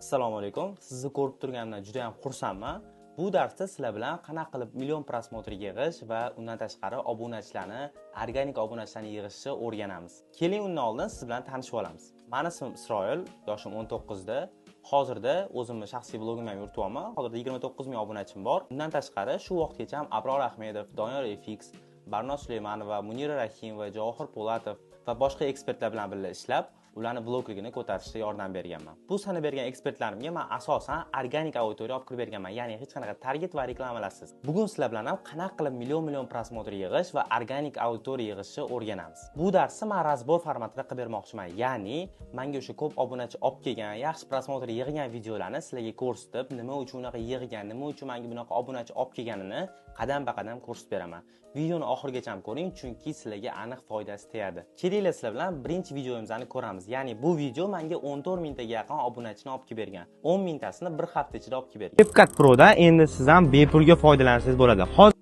Assalomu alaykum. Sizni ko'rib turganimdan juda ham xursandman. Bu darsda sizlar bilan qanaqa qilib million просмотр yig'ish va undan tashqari obunachilarni, organik obunachilarni yig'ishni o'rganamiz. Keling, undan oldin siz bilan tanishib olamiz. Mani ismim Isroil, yoshim 19 da. Hozirda o'zimni shaxsiy blogimni ham yurityapman. Hozirda 29 ming obunachim bor. Undan tashqari shu vaqtgacha ham Abror Ahmedov, Doniyor FX, Barno Suleymanova, Munira Rahimova, Javohir Po'latov va boshqa ekspertlar bilan birga ishlab, ularni blogligini ko'tarishda yordam berganman. Bu sana bergan ekspertlarimga men asosan organik auditoriya olib kirib berganman, ya'ni hech qanaqa target va reklamalarsiz. Bugun sizlar bilan ham qanaqa qilib million просмотр yig'ish va organik auditoriya yig'ishni o'rganamiz. Bu darsni men разбор formatida qilib bermoqchiman, ya'ni menga o'sha ko'p obunachi olib kelgan, yaxshi просмотр yig'gan videolarni sizlarga ko'rsatib, nima uchun unaqa yig'gan, nima uchun menga bunaqa obunachi olib kelganini qadam-ba-qadam ko'rsatib beraman. Videoni oxirigacha ham ko'ring, chunki sizlarga aniq foydasi tegadi. Kelinglar, sizlar bilan birinchi videomizni ko'ramiz. Ya'ni bu video menga 14 mingtaga yaqin obunachini olib kelib bergan. 10 mingtasini bir hafta ichida olib kelib bergan. CapCut Pro'da endi siz ham bepulga foydalansangiz bo'ladi. Hozir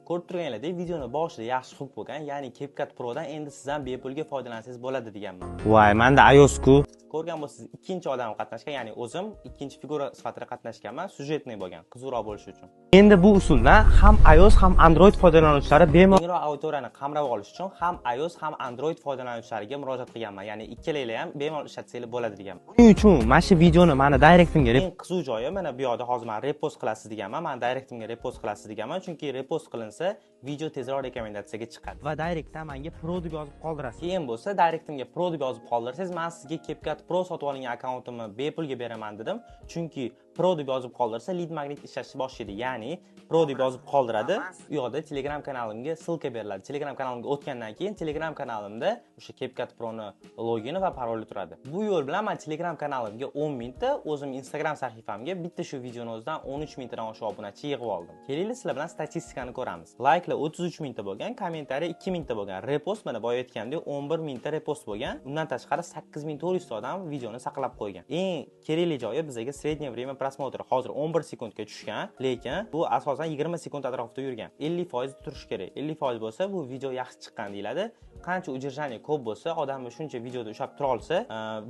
ko'rib turganlaridek videoni boshida yaxshi hook bo'lgan, ya'ni CapCut Pro'dan endi siz ham bepulga foydalansangiz bo'ladi deganman. Voy, menda iOS-ku. Ko'rgan bo'lsangiz, ikkinchi odam qatnashgan, ya'ni o'zim ikkinchi figura sifatida qatnashganman, сюжетный bo'lgan, qiziqroq bo'lishi uchun. Endi bu usuldan ham iOS ham Android foydalanuvchilari bemalol kengroq auditoriyani qamrab olish uchun ham iOS ham Android foydalanuvchilariga murojaat qilganman. Ya'ni ikkalanglar ham bemalol ishlatsanglar bo'ladi deganman. Buning uchun mana shu videoni meni directimga eng qiziq joyi mana bu yoqda hozir men repost qilasiz deganman, men directimga repost qilasiz deganman, chunki repost qilinsa video tezroq rekomendatsiyaga chiqadi. Va directdan menga pro deb yozib qoldirasiz. Keyin bo'lsa directimga pro deb yozib qoldirsangiz, men sizga CapCut Pro sotib olingan akkauntimni bepulga beraman dedim. Chunki pro deb yozib qoldirsa lead magnet ishlashni boshlaydi. Ya'ni pro deb yozib qoldiradi. U yoqda Telegram kanalimga ссылка beriladi. Telegram kanalimga o'tgandan keyin Telegram kanalimda o'sha CapCut Pro'ni logini va paroli turadi. Bu yo'l bilan men Telegram kanalimga 10 mingta, o'zim Instagram sahifamga bitta shu videoni o'zidan 13 mingtadan oshiq obunachi yig'ib oldim. Kelinglar, sizlar bilan statistikani ko'ramiz. Layklar 33 mingta bo'lgan, kommentariy 2 mingta bo'lgan, repost mana boya aytgandek 11 mingta repost bo'lgan. Undan tashqari 8400 ta odam videoni saqlab qo'ygan. Eng kerakli joyi bizga среднее время просмотра hozir 11 sekundga tushgan, lekin bu asosan 20 sekund atrofida yurgan. 50% turishi kerak. 50% bo'lsa bu video yaxshi chiqqan deyiladi. Qancha удержание ko'p bo'lsa, odamni shuncha videoda ushlab tura olsa,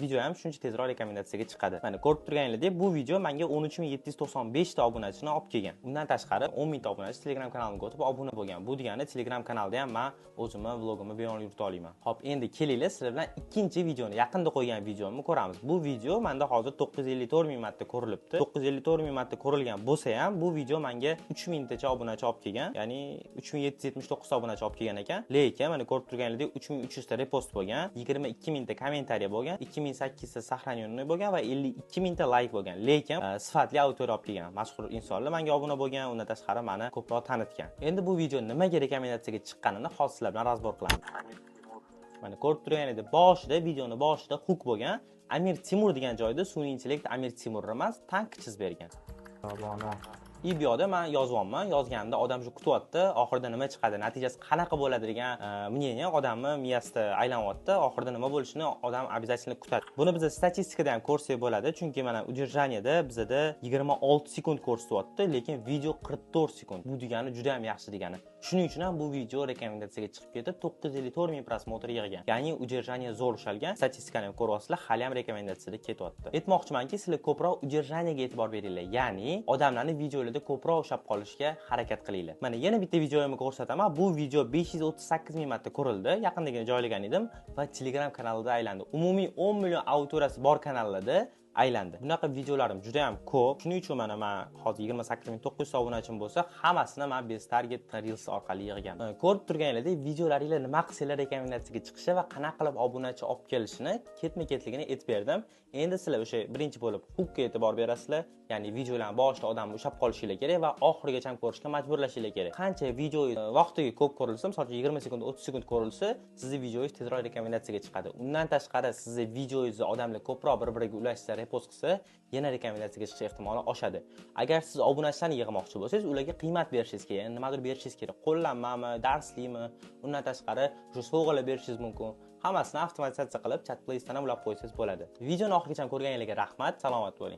video ham shuncha tezroq rekomendatsiyaga chiqadi. Mana ko'rib turganingizdek, bu video menga 13795 ta obunachini olib kelgan. Undan tashqari 10 mingta obunachi Telegram kanalimga o'tib obuna bo'lgan. Bu degani Telegram kanalda ham men o'zimni vlogimni bemalol yurita olaman. Xo'p, endi kelinglar, sizlar bilan ikkinchi videoni, yaqinda qo'ygan videomni ko'ramiz. Bu video menda hozir 954 ming marta ko'rilibdi. 954 ming marta ko'rilgan bo'lsa ham, bu video menga 3 mingtacha obunachi olib kelgan, ya'ni 3779 ta obunachi olib kelgan ekan. Lekin mana ko'rib turganingizdek 3300 ta repost bo'lgan, 22 mingta kommentariya bo'lgan, 2800 ta сохраненный bo'lgan va 52 mingta layk bo'lgan. Lekin sifatli auditoriya olib kelgan. Mashhur insonlar menga obuna bo'lgan, undan tashqari meni ko'proq tanitgan. Endi bu video nimaga rekomendatsiyaga chiqqanini hozir sizlar bilan разбор qilamiz. Mana ko'rib turganingizdek, boshida videoni boshida hook bo'lgan. Amir Timur degan joyda sun'iy intellekt Amir Timur emas, tank chizib bergan. И bu yoqda men yozyapman, yozganimda odam shu kutyapti, oxirida nima chiqadi, natijasi qanaqa bo'ladi degan мнение odamni miyasida aylanyapti, oxirida nima bo'lishini odam обязательно kutadi. Buni biz statistikada ham ko'rsak bo'ladi, chunki mana удержание da bizada 26 sekund ko'rsatyapti, lekin video 44 sekund. Bu degani juda ham yaxshi degani. Shuning uchun ham bu video rekomendatsiyaga chiqib ketib, 954 ming просмотр yig'gan. Ya'ni удержание zo'r ushalgan. Statistikani ham ko'ryapsizlar, hali ham rekomendatsiyada ketyapti. Aytmoqchimanki, sizlar ko'proq удержание ga e'tibor beringlar. Ya'ni odamlarni videolarda ko'proq ushlab qolishga harakat qilinglar. Mana yana bitta videomni ko'rsataman. Bu video 538 ming marta ko'rildi. Yaqindagina joylagan edim va Telegram kanalida aylandi. Umumiy 10 million auditoriyasi bor kanallarda aylandi. Bunaqa videolarim juda ham ko'p. Shuning uchun mana men hozir 28900 obunachim bo'lsa, hammasini men без target Reels orqali yig'ganman. Ko'rib turganingizdek, videolaringlar nima qilsanglar rekomendatsiyaga chiqishi va qanaqa qilib obunachi olib kelishini ketma-ketligini aytib berdim. Endi sizlar o'sha birinchi bo'lib hookka e'tibor berasizlar, ya'ni videolarni boshida odamni ushlab qolishinglar kerak va oxirigacha ham ko'rishga majburlashinglar kerak. Qancha video vaqtiga ko'p ko'rilsa, misol uchun 20 sekund, 30 sekund ko'rilsa, sizni videongiz tezroq rekomendatsiyaga chiqadi. Undan tashqari sizni videongizni odamlar ko'proq bir-biriga ulashsa, repost qilsa, yana rekomendatsiyaga chiqish ehtimoli oshadi. Agar siz obunachilarni yig'moqchi bo'lsangiz, ularga qiymat berishingiz kerak, nimadir berishingiz kerak, qo'llanmami, darslikmi, undan tashqari o'sha sovg'alar berishingiz mumkin. Hammasini avtomatizatsiya qilib, chat place'dan ham ulab qo'ysangiz bo'ladi. Videoni oxirigacha ko'rganingizga rahmat, salomat bo'ling.